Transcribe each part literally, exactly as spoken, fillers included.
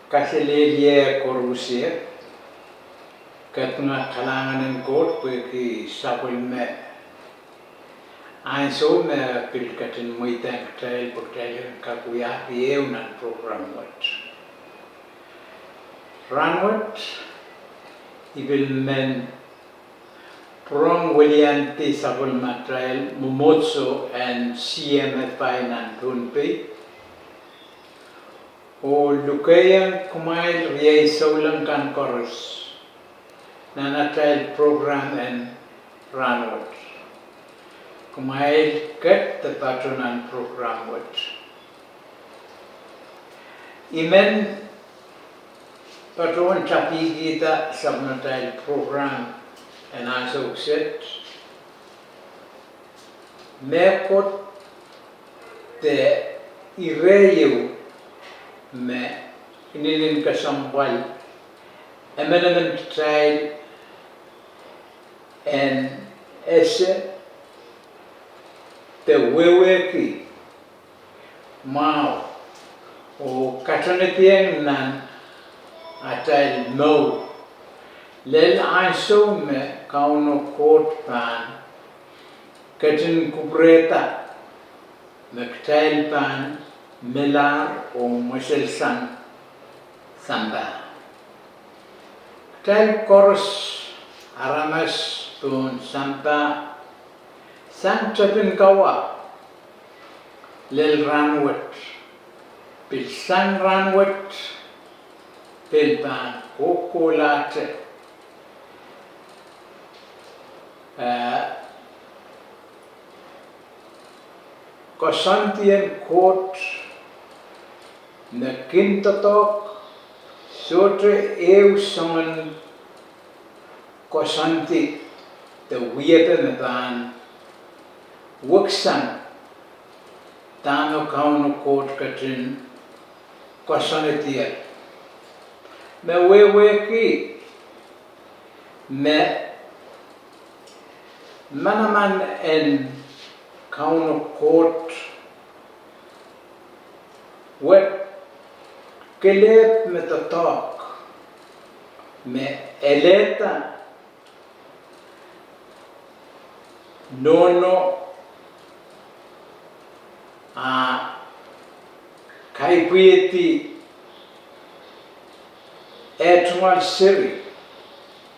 Kaselehlie koarusie, ketngahn kalahngan en Koht pwehki sapwellime ansou me pil ketin mweidehng kitail pwe kitail en kak wiahki ehu nan prokram wet. Rahnwet I pil men pwurehng weliandi sapwellimatail mwomwohdiso en C M F I nan Pohnpei oh lukehiong kumwail riei souleng kan koaros nan atail prokram en rahnwet. Kumwail ket de patoh nan prokram wet. I men patohwan tapihkihda sapwellimatail prokram en ansou kiset mehkot de ire ieu me inenen kesempwal emenemen kitail en ese de wehwehki mwahu oh katonehdiong nan atail mour lel ansou me Kauno Koht pahn ketin kupwurehda me kitail pahn melahr oh mweselsang sampah. Kitail koaros aramas pohn sampah sang tepin kawa lel rahnwet, pil sang rahnwet pil pahn kohkohlahte koasoandi en Koht me kin doadoahk sohte ehu soangen koasoandi de wiepe me pahn weksang dahme Kauno Koht ketin koasoanedier. Me wehwehki me manaman en Kauno Koht wet kelehpw me doadoahk me elehda nohno a kaipwihdi eh tungoal seri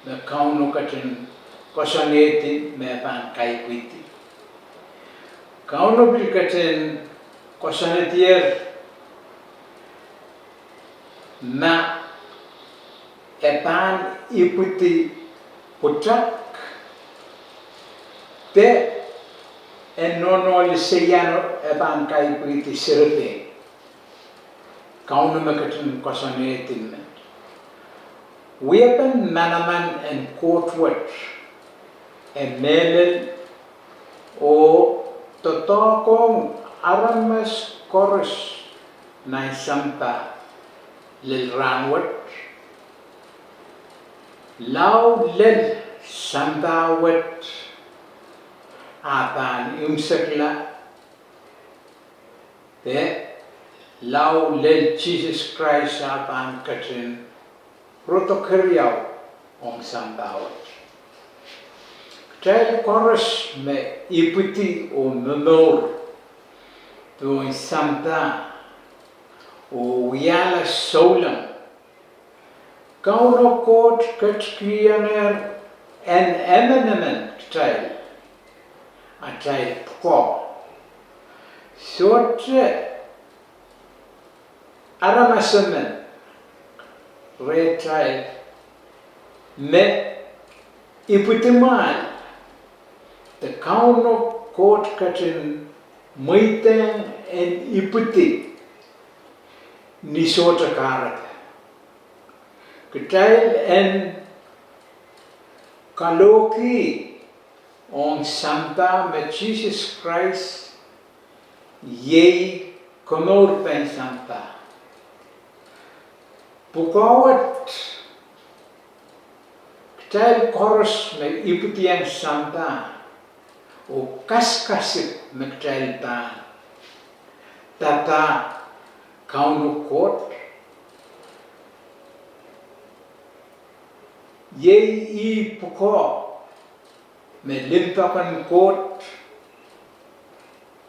me Kauno ketin koasoanehdi me pahn kaipwihdi. Kauno pil ketin koasoanedier ma e pahn ipwidi pwutak de en nohno liseiano e pahn kaipwihdi serepein. Kauno me ketin koasoanehdi me wiepen manaman en Koht wet e mehlel oh doadoahkohng aramas koaros nan sampah lel rahnwet. Lao lel sampah wet a pahn imwisekla de lao lel Sises Krais a pahn ketin rodo keriau ong sampah wet. Kitail koaros me ipwidi oh momour pohn sampah oh wiahla souleng, Kauno Koht ketikihongehr en emenemen kitail atail pwukoa. Sohte aramas emen rehtail me ipwidimwail de Kauno Koht ketin mweidehng en ipwidi ni sohte kahrepe. Kitail en kalohki ong sampah me Sises Krais iei komourpen sampah. Pwukoa wet, kitail koaros me ipwidiong sampah oh kasikasik me kitail pahn papah Kauno Koht, Iei ih pwukoa me limpoak en Koht,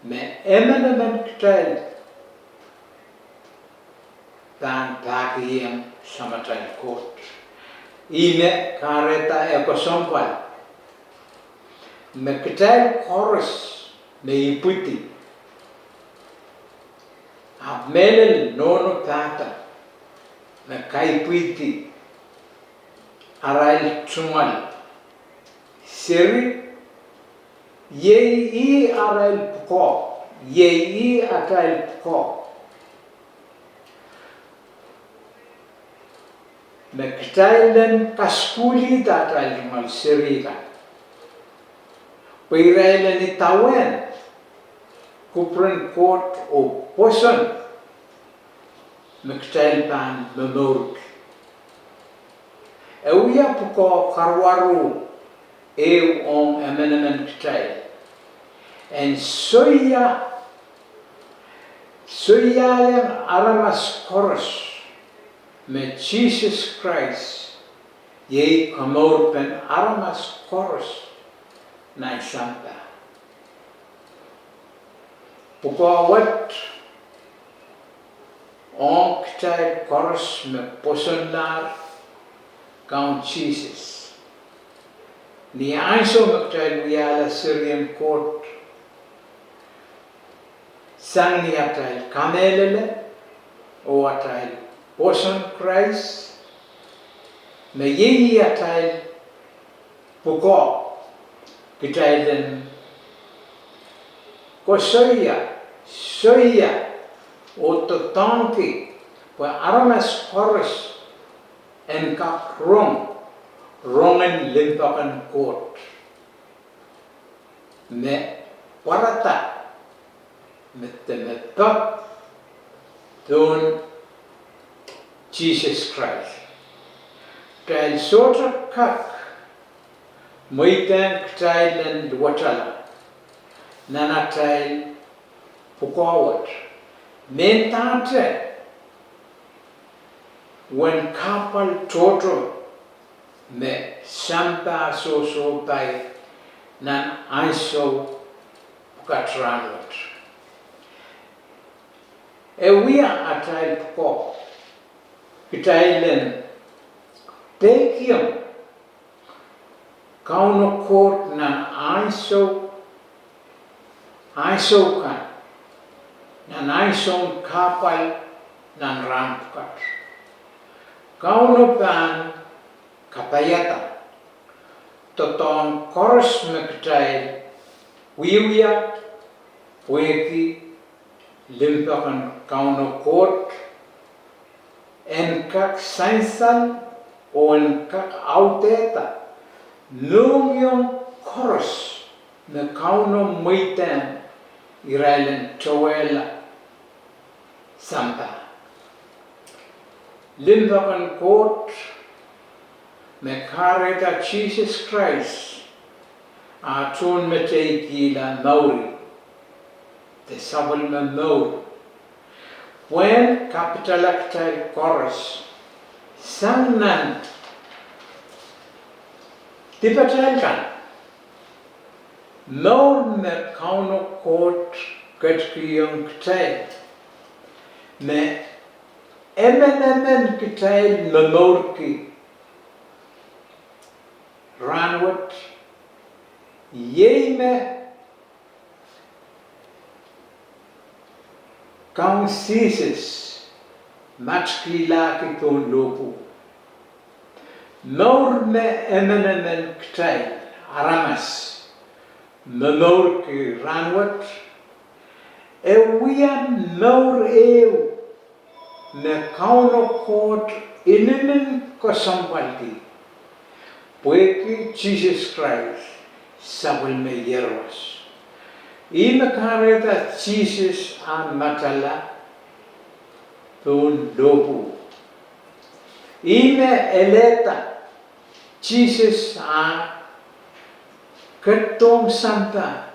me emenemen kitail pahn pahkihong Samatail Koht. Ih me kahrehda e kesempwal me kitail koaros me ipwidi, ahpw mehlel nohno pahpa me kaipwidi arail tungoal seri, iei ih arail pwukoa, iei ih atail pwukoa. Me kitail en kasukuhlihda atail tungoal seri kan, pwe irail en idawehn kupwuren Koht oh pwoson me kitail pahn momourki. E wia pwukoa karuwaru ehu ong emenemen kitail, en soia, soiahiong aramas koaros me Sises Krais iei komourpen aramas koaros nan sampah. Pwukoa wet ong kitail koaros me pwosonlahr Kaun Sises. Ni ansou me kitail wiahla serien Koht, sang ni atail kamehlele oh atail pwoson Krais, me iei atail pwukoa, kitail en koasoia, soia, oh doadoahngki pwe aramas koaros en kak rong rongen limpoak en Koht, me pwarada, me de me poak pohn Sises Krais. Kitail sohte kak mweidehng kitail en luwetala nan atail pwukoa wet, mendahte uwen kahpwal tohto me sampah sohsohpai nan ansou pwukat rahnwet. E wia atail pwukoa kitail en peikiong Kauno Koht nan ansou, ansou kan, nan ansoun kahpwal nan rahn pwukat. Kauno pahn kapaiada doadoahk koaros me kitail wiewia pwehki limpoak en Kauno Koht, en kak sansal oh en kak audehda mohngiong koaros me Kauno mweidehng irail en towehla sampah. Limpoak en Koht me kahrehda Sises Krais ah tohnmeteikihla mouri de sapwellime mour, pwehn kapitala kitail koaros sang nan dipatail kan. Mour me Kauno Koht ketikihong kitail, me emenemen kitail momourki rahnwet, iei me Kaun Sises matikihlahki pohn lohpwu. Mour me emenemen kitail aramas momourki rahnwet, e wia mour ehu me Kauno Koht inenen kesempwalki pwehki Sises Krais, sapwellime iehros. Ih me kahrehda Sises ah matala pohn lohpwu. Ih me elehda Sises ah ketidohng sampah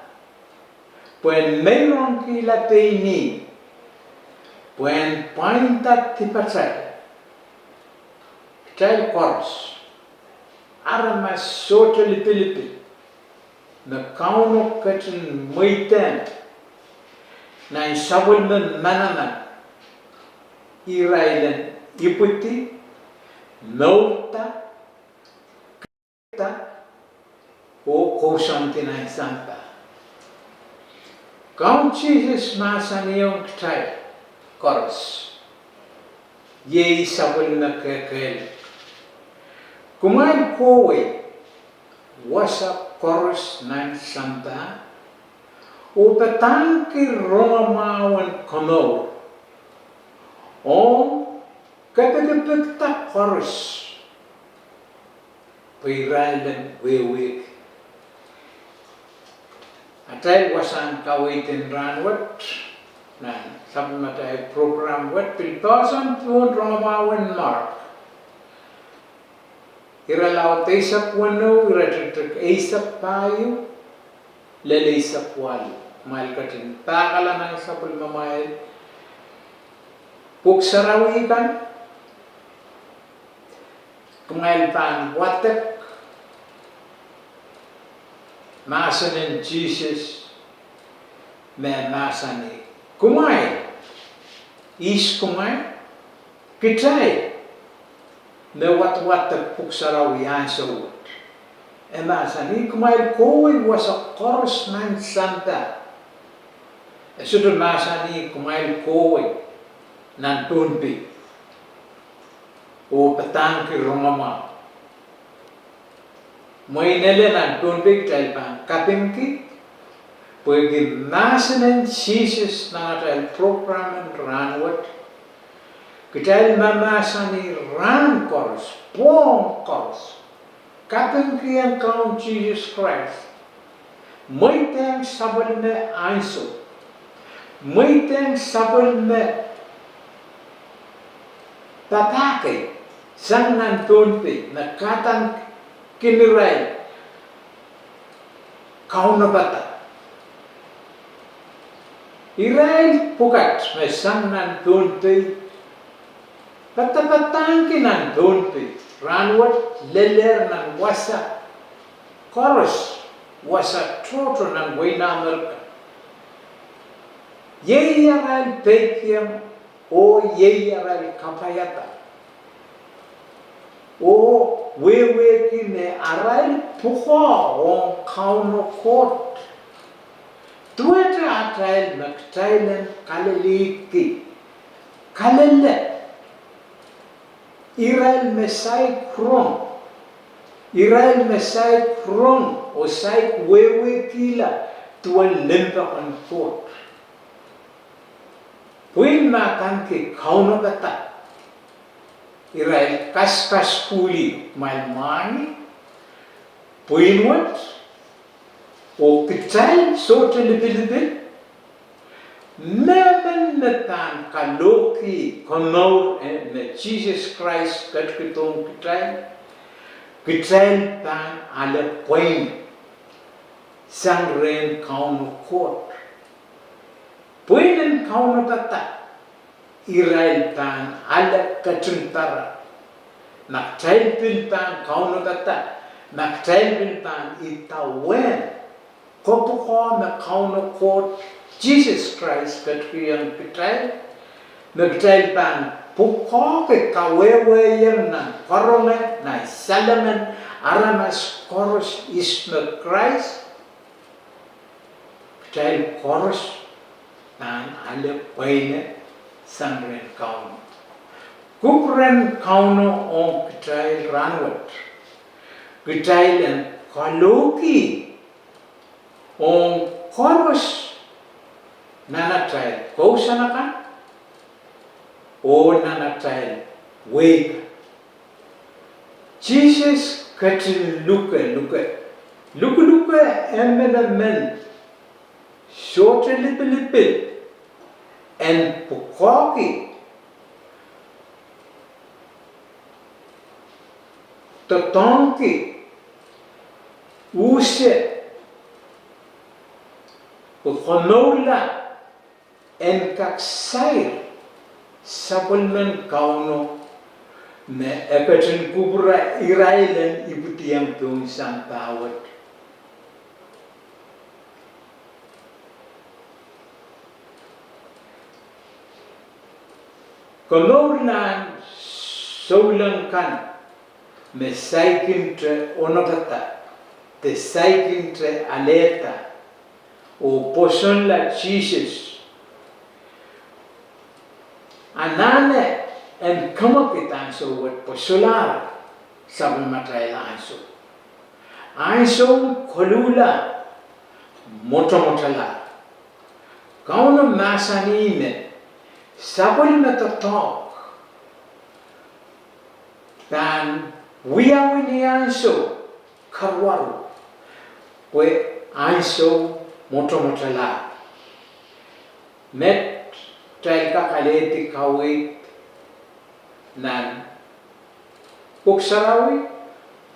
pwehn meirongkihla pein ih, pwehn pwainda dipatail, kitail koaros. aramas sohte lipilipil me Kauno ketin mweidehng nan sapwellime manaman, irail en ipwidi, mourda, da, oh kousoandi nan sampah. Kaun Sises mahsanihong kitail koaros, iei sapwellime kehkehlaka, kumwail kohwei wasa koaros nan sampah, oh padahngki rongamwahu en komour, ong kepikipikda koaros, pwe irail en wehwehki. Atail wasahn kaweid en rahnwet, nan sapwellimatail program wet, pil poahsoan pohn rongamwahu en Mark, irelaud eisek weneu, iretikitik eisek pahieu lel eisek waluh. Kumwail ketin pahkala nan sapwellimamwail Pwuhk Sarawi kan, kumwail pahn wadek mahsen en Sises me mahsanih, kumwail, ihs kumwail? Kitail me wadawadek Pwuhk Sarawi ansou wet, e mahsanih kumwail kohwei wasa koaros nan sampah. E sohte mahsanih kumwail kohwei nan Pohnpei oh padahngki rongamwahu. Mwein ele nan Pohnpei kitail pahn kapingki, pwehki mahsen en Sises nan atail program en rahnwet, kitail mahmahsanih rahn koaros, pwohng koaros, kapingkihong Kaun Sises Krais, mweidehng sapwellime ansou, mweidehng sapwellime padahk kei sang nan Pohnpei me kahdaneki irail kaunopada. Irail pwukat me sang nan Pohnpei padapadahngki nan Pohnpei, rahnwet lelehr nan wasa koaros, wasa tohto nan wehin Amerika. Iei arail peikiong oh iei arail kapaiada, oh wehwehki me arail pwukoa ong Kauno Koht, duwehte atail me kitail en kalelehki, kaleleh irail me saik rong, irail me saik rong oh saik wehwehkihla duwen limpoak en Koht. Pwihn me adaneki kaunopada, irail kaskasukuhlih, kumwail mwahngih, pwihn wet, oh kitail sohte lipilipil, mehmen me pahn kalohki komour me Sises Krais ketikihdohng kitail, kitail pahn ale pweine sang rehn Kauno Koht. Pwihn en kaunopada, irail pahn ale ketin para. Ma kitail pil pahn kaunopada, ma kitail pil pahn idawehn kopwukoa me Kauno Koht Sises Krais ketikihong kitail, me kitail pahn pwukoahki kawehwehiong nan karonge, nan salemen aramas koaros ihs me Krais, kitail koaros pahn ale pweine sang rehn Kauno. Kupwuren Kauno ong kitail rahnwet, kitail en kalohki ong koaros nan atail kousoan akan oh nan atail wehi kan. Sises ketin luke, luke, lukuluke emenemen sohte lipilipil en pwukoahki, doadoahngki, use, pwe komourla en kak sair sapwellimen Kauno Me e ketin kupwure irail en ipwidiong pohn sampah wet. Komourlahn souleng kan me saikinte onopada, de saikinte alehda, oh pwosonla Sises, anahne en kemwekid ansou wet pwe solahr sapwellimatail ansou. Ansoun koluhla mwotomwotala. Kauno mahsanih me sapwellime doadoahk pahn wiawi ni ansou karuwaru, pwe ansou mwotomwotala. Met kitail kak alehdi kaweid nan Pwuhk Sarawi,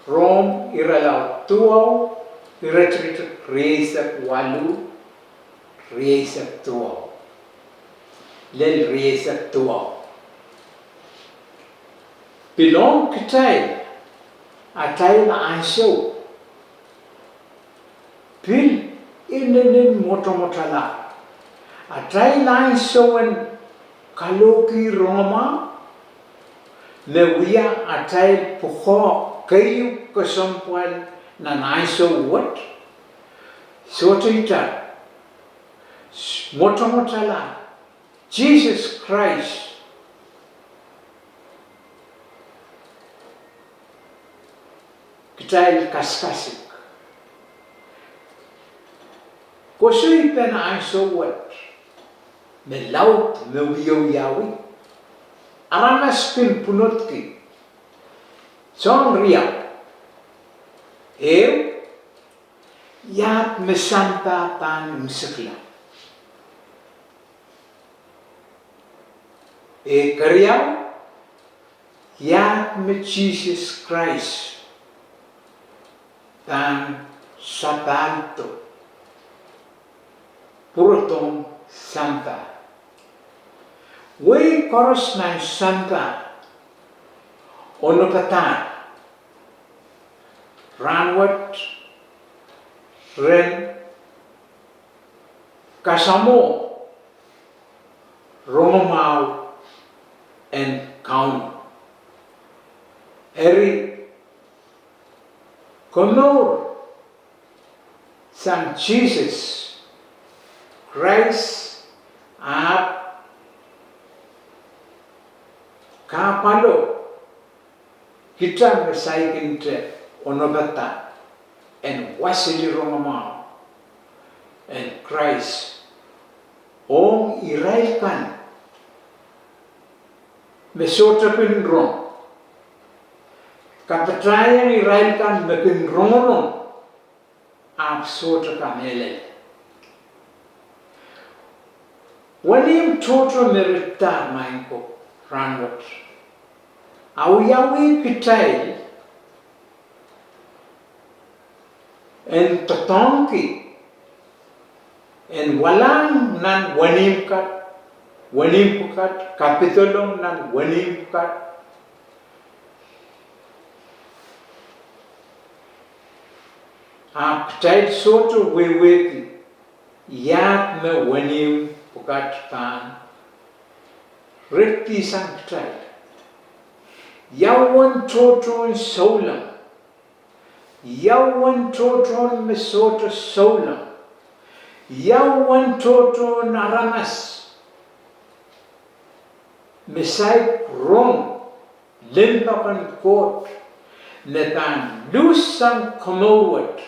Rom irelaud duwau, iretikitik rieisek waluh, rieisek duwau, lel rieisek duwau. Pil ong kitail, atail ansou pil inenen mwotomwotala. Atail ansou en kalohki rongamwahu me wia atail pwukoa keieu kesempwal nan ansou wet, sohte ita, mwotomwotala Sises Krais. Kitail kasikasik koasoipen ansou wet me laud me wiewiawi, aramas kin pwunodki soahng riau. Ehu, iahd me sampah pahn imwisekla. Eh, keriau, iahd me Sises Krais pahn sapahldo pwurodohng sampah. Wehi koaros nan sampah onopada rahnwet ren kasamwo rongamwahu en Kauno. Eri, komour sang Sises Krais ahpw kahpwalo kita me saikinte onopada en wasili rongamwahu en Krais ong irail kan me sohte kin rong. Kapatahieng irail kan me kin rongorong ahpw sohte kamehlele. Wenihmw tohto me ritdahr, maing ko, rahnwet awiawih kitail en doadoahngki en walahng nan wenihmw pwukat, wenihmw pwukat, kapidolong nan wenihmw pwukat, ahpw kitail sohte wehwehki iahd me wenihmw pwukat pahn rekidisang kitail. Ia uwen tohtohn souleng, ia uwen tohtohn me sohte souleng, ia uwen tohtohn aramas me saik rong limpoak en Koht me pahn luhssang komour wet,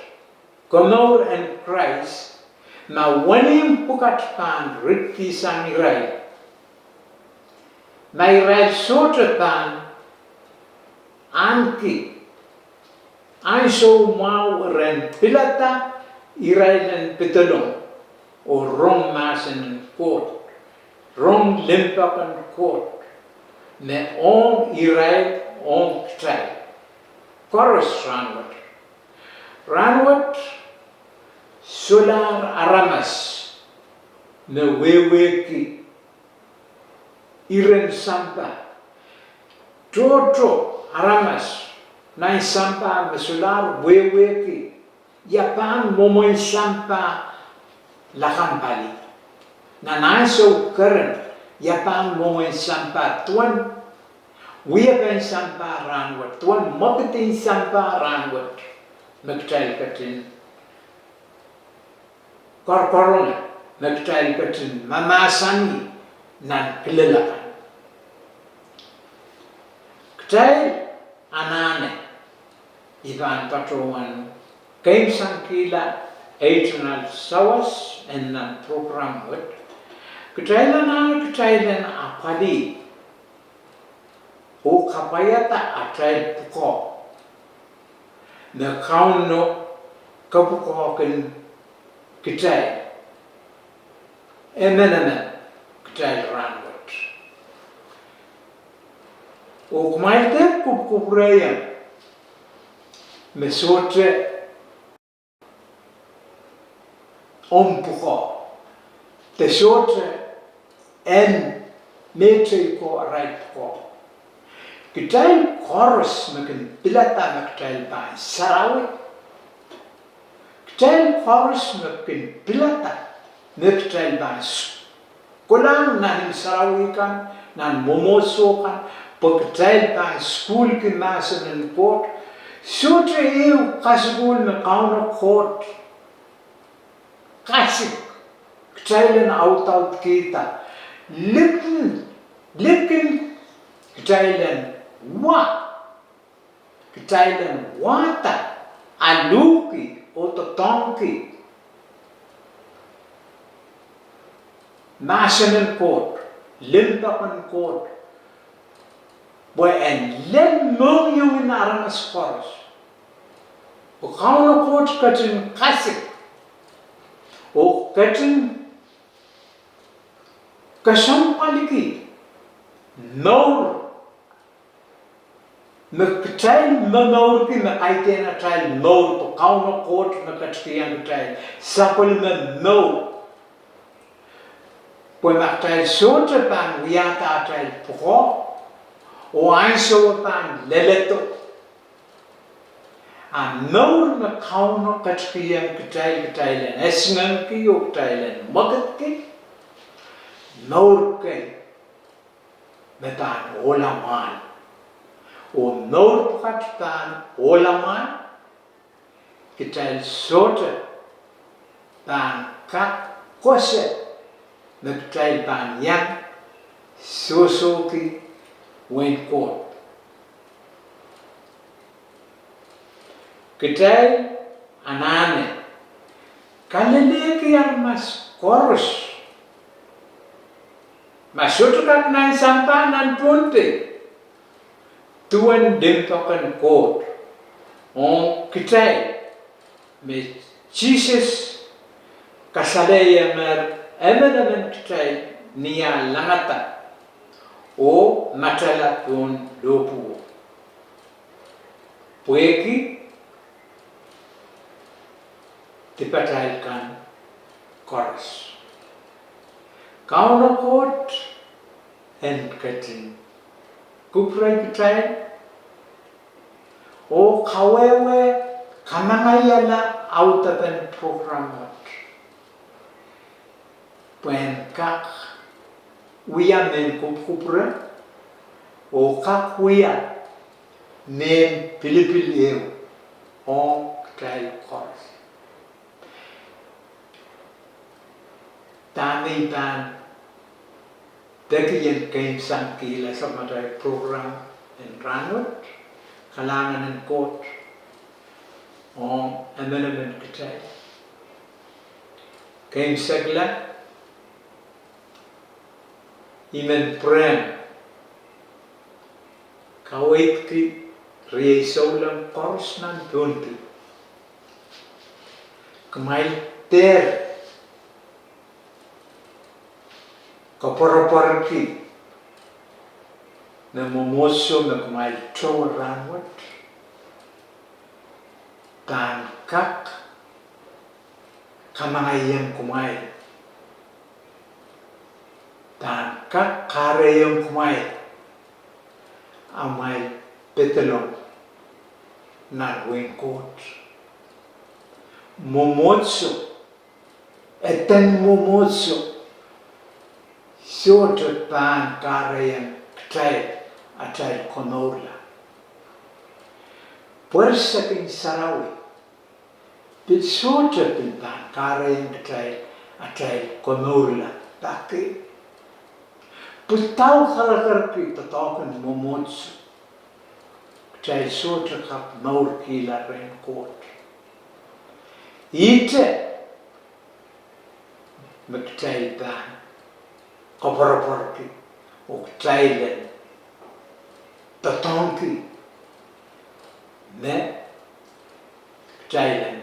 komour en Krais, ma wenihmw pwukat pahn rekidisang irail, ma irail sohte pahn ahneki ansou mwahu ren pilada irail en pedolong oh rong mahsen en Koht, rong limpoak en Koht me ong irail, ong kitail koaros rahnwet. Rahnwet solahr aramas me wehwehki iren sampah. tohto aramas nan sampah me solahr wehwehki ia pahn mwomwen sampah lakapw pali. Nan ansou keren, ia pahn mwomwen sampah duwen wiepen sampah rahnwet, duwen mwekidin sampah rahnwet, me kitail ketin koarokoaronge, me kitail ketin mamahsanih nan kilel akan. Kitail anahne, I pahn patohwan keimwsangkihla ei tungoal sawas en nan prokram wet, kitail anahne kitail en apwalih oh kapwaiada atail pwukoa me Kauno kepwukoahkin kitail, emenemen kitail rahnwet. Oh kumwail dehr kupwukupwurehiong me sohte omw pwukoa, de sohte en mehteikan arail pwukoa. Kitail koaros me kin pilada me kitail pahn sarawi. Kitail koaros me kin pilada me kitail pahn s- kolahng nan imw sarawi kan, nan mwomwohdiso kan, pwe kitail pahn sukuhlki mahsen en Koht. Sohte ehu kasukuhl me Kauno Koht kasik kitail en audaudkihda, likin, likin kitail en wa, kitail en wahda, aluhki oh doadoahngki mahsen en Koht, limpoak en Koht, pwe en lel mohngiong en aramas koaros. Pwe Kauno Koht ketin kasik oh ketin kesempwaliki mour me kitail momourki me kaidehn atail mour, pwe Kauno Koht me ketikihong kitail sapwellime mour. Pwe ma kitail sohte pahn wiahda atail pwukoa, oh ansou pahn leledo, a mour me Kauno ketikihong kitail, kitail en esingengki oh kitail en mwekidki, mour kei me pahn ohla mwahl. Oh mour pwukat pahn ohla mwahl, kitail sohte pahn kak koasoia me kitail pahn iang sohsohki wehin Koht. Kitail anahne kalelehki aramas koaros ma sohte kak nan sampah nan Pohnpei duwen limpoak en Koht ong kitail me Sises kasalehiong emenemen kitail ni ah langada oh matala pohn lohpwuo pwehki dipatail kan koaros. Kauno Koht en ketin kupwurei kitail oh kawehwe kamangaiala audepen prokram wet, pwe en kak wia mehn kupwukupwure oh kak wia mehn pilipil ehu ong kitail koaros. Dahme I pahn peki en keimwsangkihla sapwellimatail prokram en rahnwet, kalahngan en Koht ong emenemen kitail. Keimwsekla, I men pwurehng kaweidki riei souleng koaros nan Pohnpei, kumwail dehr koapworopworki me mwomwohdiso me kumwail towe rahnwet pahn kak kamangaiong kumwail, pahn kak kahrehiong kumwail Amwail pedolong nan wehin Koht. Mwomwohdiso, eden mwomwohdiso, sohte pahn kahrehiong kitail atail komourla. Pwehki Sehdan sarawi pil sohte pil pahn kahrehiong kitail atail komourla. Pwehki pil dau kerekerki doadoahk en mwomwohdiso, kitail sohte kak mourkihla rehn Koht. Ihte me kitail pahn koapworopworki oh kitail en doadoahngki me kitail en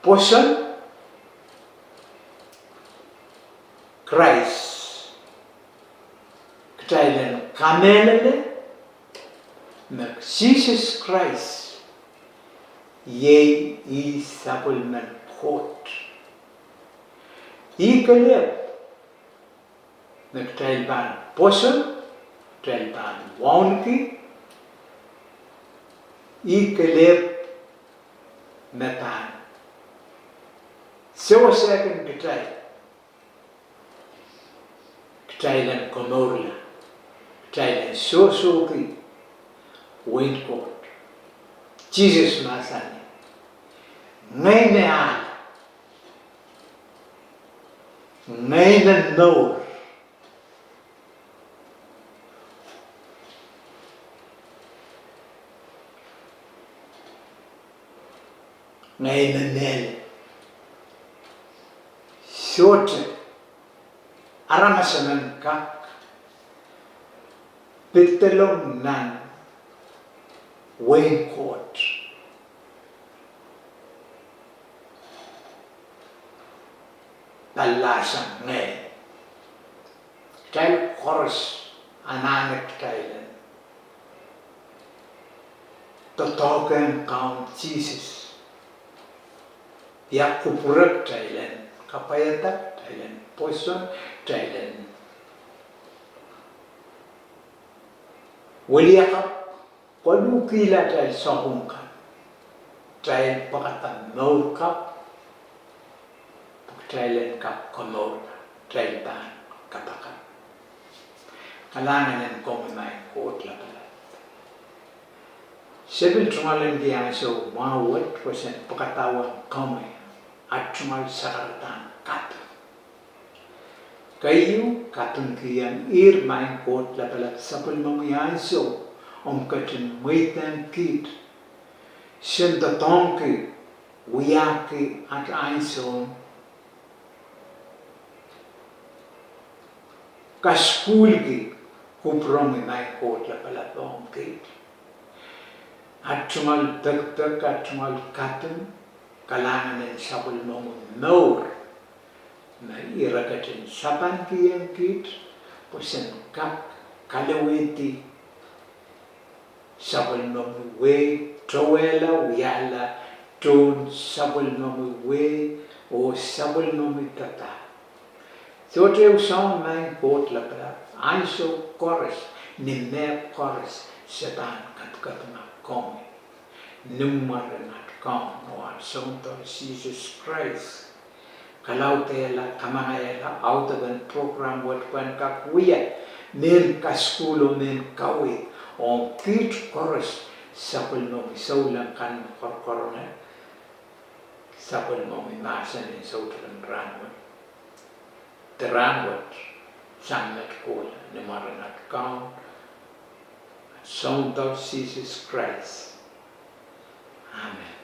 pwoson Krais. Kitail en kamehlele me Sises Krais, iei ih sapwellimen Koht. Ih kelehpw me kitail pahn pwoson, kitail pahn wauneki, ih kelehpw me pahn sewesehkin kitail, kitail en komourla, kitail en sohsohki wehin Koht. Sises mahsanih, ngehi me ahl, ngehi me mour, ngehi me mehlel. Sohte aramas emen kak pedolong nan wehin Koht pallahsang ngehi. Kitail koaros anahne kitail en doadoahk ong Kaun Sises. Ia kupwure kitail en kapwaiada, kitail en pwoson, kitail en wiliakapw, koluhkihla atail sapwung kan, kitail pahkada mour kapw, pwe kitail en kak komourla, kitail pahn kapakap. Kalahngan en komwi Maing Koht Lapalap. Se pil tungoalenki ansou mwahu wet pwe sen pahkada ong komwi, at tungoal sakaradahn kaping. Keieu, kapingkihong ihr Maing Koht Lapalap sapwellimomwi ansou, omw ketin mweidehng kiht, sen doadoahngki, wiahki at ansoun kasukuhlki kupwuromwi Maing Koht Lapalap ong kiht. At tungoal pekipek, at tungoal kaping, kalahngan en sapwellimomwi mour, me ira ketin sapankihong kiht, pwe sen kak kalowehdi sapwellimomwi wehi, towehla wiahla tohn sapwellimomwi wehi oh sapwellimomwi papah. Sohte ehu soahng Maing Koht Lapalap, ansou koaros, ni mehkoaros, se pahn kapikapinga komwi. Ni mwaren at Kaun oh at Soundoar Sises Krais, kalaudehla, kamangaiala audepen prokram wet pwehn kak wia mehn kasukuhl oh mehn kaweid ong kiht koaros, sapwellimomwi souleng kan me korokoronge, sapwellimomwi mahsen en soutikin rahnwet, de rahnwet, sang met kohla, ni mwaren at Kaun, Soundoar Sises Krais. Amen.